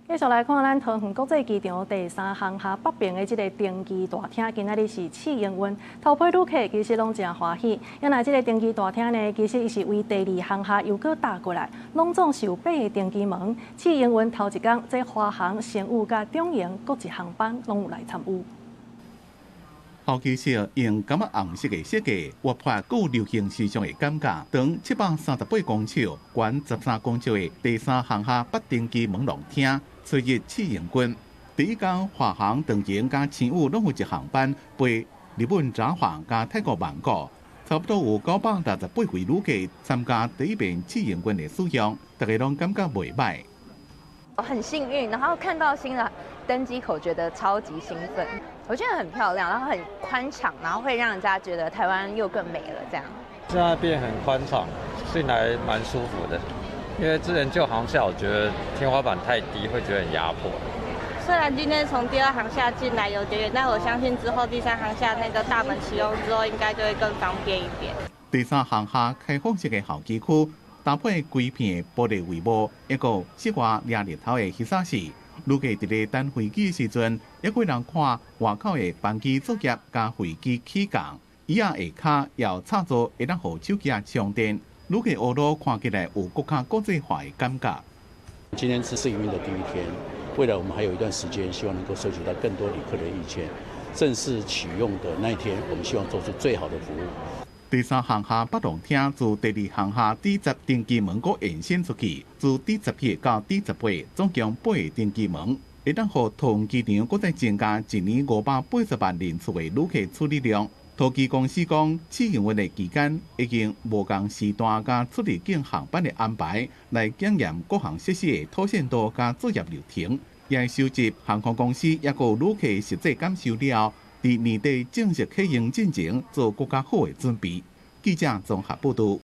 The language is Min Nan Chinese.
繼續來看咱桃園國際機場第三航廈北邊的這个登機大廳，今仔日是試營運，頭批旅客其實攏誠歡喜。因為這个登機大廳呢，其實伊是為第二航廈又閣搭過來，攏總是有八个登機門。試營運頭一工，這華航、星宇佮長榮國際航班攏有來參與。候機室用柑仔紅色的設計，活潑閣流行時尚的感覺。長738公尺、懸13公尺的第三航廈北登機門廊廳，初一試營運。第一工華航、長榮佮星宇攏有一航班飛日本札幌佮泰國曼谷，差不多有968位旅客參加第一遍試營運的使用，大家攏感覺袂䆀。很幸運，然後看到新的登機口，覺得超級興奮。我覺得很漂亮，然後很寬敞，然後會讓人家覺得台灣又更美了。這樣。現在變很寬敞，進來蠻舒服的。因為之前舊航廈，我覺得天花板太低，會覺得很壓迫。雖然今天從第二航廈進來有點遠，但我相信之後第三航廈那個大門啟用之後，應該就會更方便一點。第三航廈開放式的候機區，搭配規片玻璃帷幕，一個室外掠日頭的翕相室。旅客佇咧等飛機的時陣，猶閣會當看外口的班機作業佮飛機起降。椅仔下跤有插座，會當予手機仔充電。旅客學路看起來有閣較國際化的感覺。今天是試營運的第一天，未來我們還有一段時間，希望能夠收集到更多旅客的意見。正式啟用的那一天，我們希望做出最好的服務。第三航廈北廊廳自第二航廈 D10登機門閣延伸出去，自 D17到 D18，總共八个登機門，會當予桃園機場閣再增加一年580萬人次的旅客處理量。桃機公司講，試營運的期間已經無仝時段佮出入境航班的安排，來檢驗各項設施的妥善度佮作業流程，也會收集航空公司抑閣旅客實際感受了後，佇年底正式啟用進前做閣較好的準備。記者綜合報導。